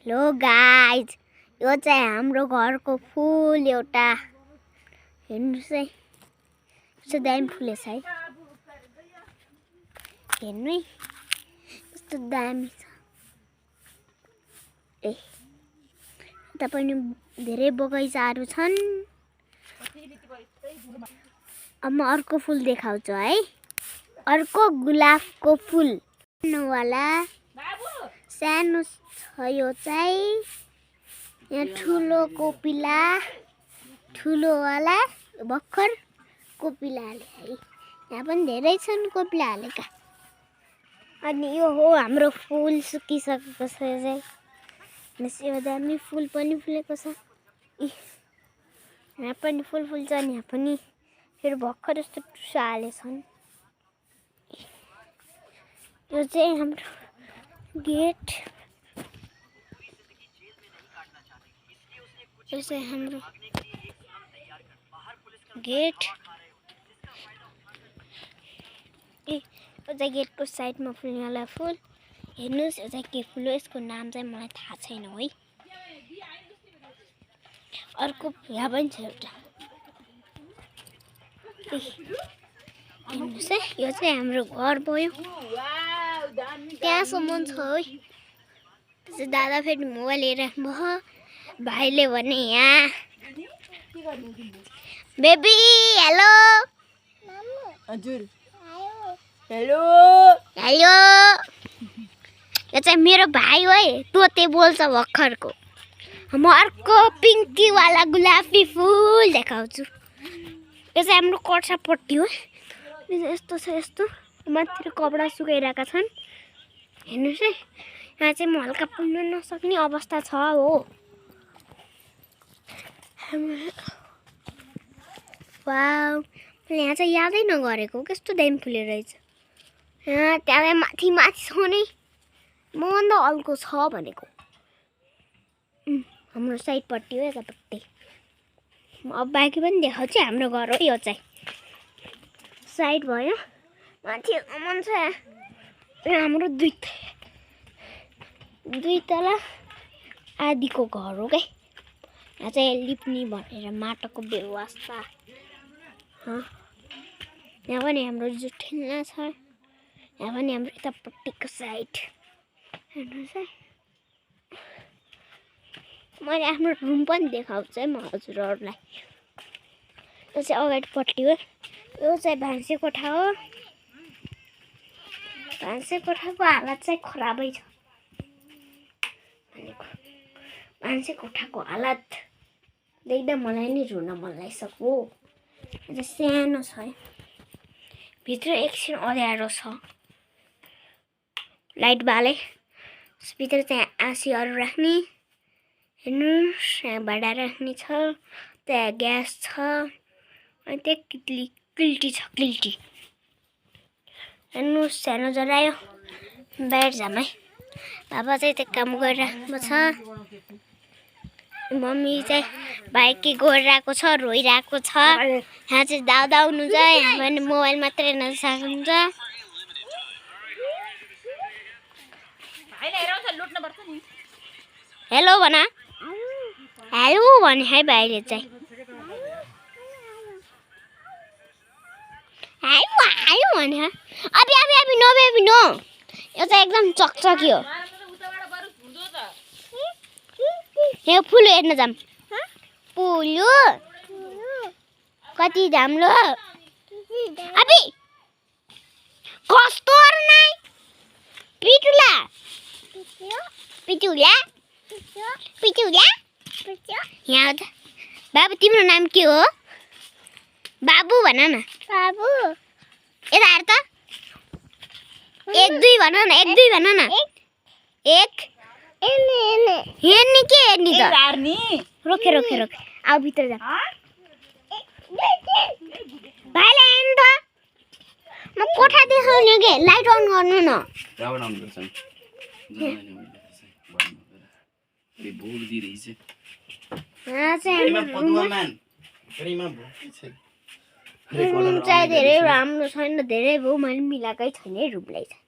Hello guys, यो चाहिँ हाम्रो घरको फुल एउटा हेर्नुस् है, कस्तो दामी फुलेछ है। हेर्नु है कस्तो दामी छ। यता पनि धेरै बगैँचाहरू छन्। अब म अर्को फुल देखाउँछु है। अर्को गुलाबको फुल वाला सानो छ। यो चाहिँ यहाँ ठुलो कोपिला, ठुलोवाला भर्खर कोपिला हाले है। यहाँ पनि धेरै छन् कोपिला हालेका। अनि यो हो हाम्रो फुल सुकिसकेको छ। यो चाहिँ यो दामी फुल पनि फुलेको छ। यहाँ पनि फुल फुल्छ अनि यहाँ पनि फेरि भर्खर यस्तो टुसा हालेछन्। यो चाहिँ हाम्रो गेट, यो चाहिँ हाम्रो गेट। यो चाहिँ गेटको साइडमा फुल्नेवाला फुल। हेर्नुहोस् यो चाहिँ के फुल हो, यसको नाम चाहिँ मलाई थाहा छैन है। अर्को यहाँ पनि छ एउटा। हेर्नुहोस् है, यो चाहिँ हाम्रो घर भयो। त्यहाँसम्म छ है। त्यसै दादा फेरि मोबाइल हेरिराख्नु भयो। भाइले भने यहाँ बेबी हेलो हजुर हेलो हेलो। यो चाहिँ मेरो भाइ हो है, तोते बोल्छ भर्खरको। म अर्को पिङ्कीवाला गुलाबी फुल देखाउँछु। यो चाहिँ हाम्रो कर्सापट्टि हो। यस्तो छ, यस्तो माथितिर कपडा सुकाइरहेका छन्। हेर्नुहोस् है, यहाँ चाहिँ म हल्का पुग्न नसक्ने अवस्था छ हो। वाउ, मैले यहाँ चाहिँ यादै नगरेको कस्तो दामी फुलेर रहेछ। यहाँ त्यहाँ माथि माथि छ नि, मभन्दा हल्को छ भनेको। हाम्रो साइडपट्टि हो यतापट्टि। अब बाँकी पनि देखाउँछु। हाम्रो घर हो यो चाहिँ। साइड भयो, माथि मन छ। हाम्रो दुई तला आदिको घर हो क्या। यहाँ चाहिँ लिप्ने भनेर माटोको व्यवस्था। यहाँ पनि हाम्रो जुठेल्ना छ। यहाँ पनि हाम्रो यतापट्टिको साइड हेर्नुहोस् है। मैले आफ्नो रुम पनि देखाउँछु है म हजुरहरूलाई। यो चाहिँ अगाडिपट्टि हो। यो चाहिँ भान्से कोठा हो। भान्से कोठाको हालत चाहिँ खराबै छ भनेको। भान्से कोठाको हालत देख्दा मलाई नि रुन मन लागिसक्यो। यो चाहिँ सानो छ है। भित्र एकछिन अँध्यारो छ। लाइट बाले भित्र चाहिँ आँसीहरू राख्ने। हेर्नुहोस् यहाँ भाँडा राख्ने छ। त्यहाँ ग्यास छ। अनि त्यहाँ किल्टी छ, किल्टी। हेर्नुहोस् सानो जरायो। बाहिर जाम है। बाबा चाहिँ त्यो काम गरिरहेको छ। मम्मी चाहिँ भाइकी गरिरहेको छ, रोइरहेको छ। यहाँ चाहिँ दाउदा आउनुहुन्छ। यहाँ पनि मोबाइल मात्रै हेर्न सक्नुहुन्छ। हेलो भन, हेलो भने है भाइले चाहिँ। हेलो भने अबि नो। यो चाहिँ एकदम चकचकी हो। यो फुल हेर्न जाम। फुल कति राम्रो अबि कस्तो नै पिटुला। यहाँ बाबु तिम्रो नाम के हो? बाबु भन न। बाबु यता हेर त। 1 2 भन न। 1 2 भन न। 1 हेर्ने के हेर्ने त? रोके आऊ भित्र जा। भाइलाई हेर्नु त। म कोठा देखाउने के, लाइट अन गर्नु न। यहाँ चाहिँ रुम चाहिँ धेरै राम्रो छैन। धेरै भयो, मैले मिलाएकै छैन रुमलाई चाहिँ।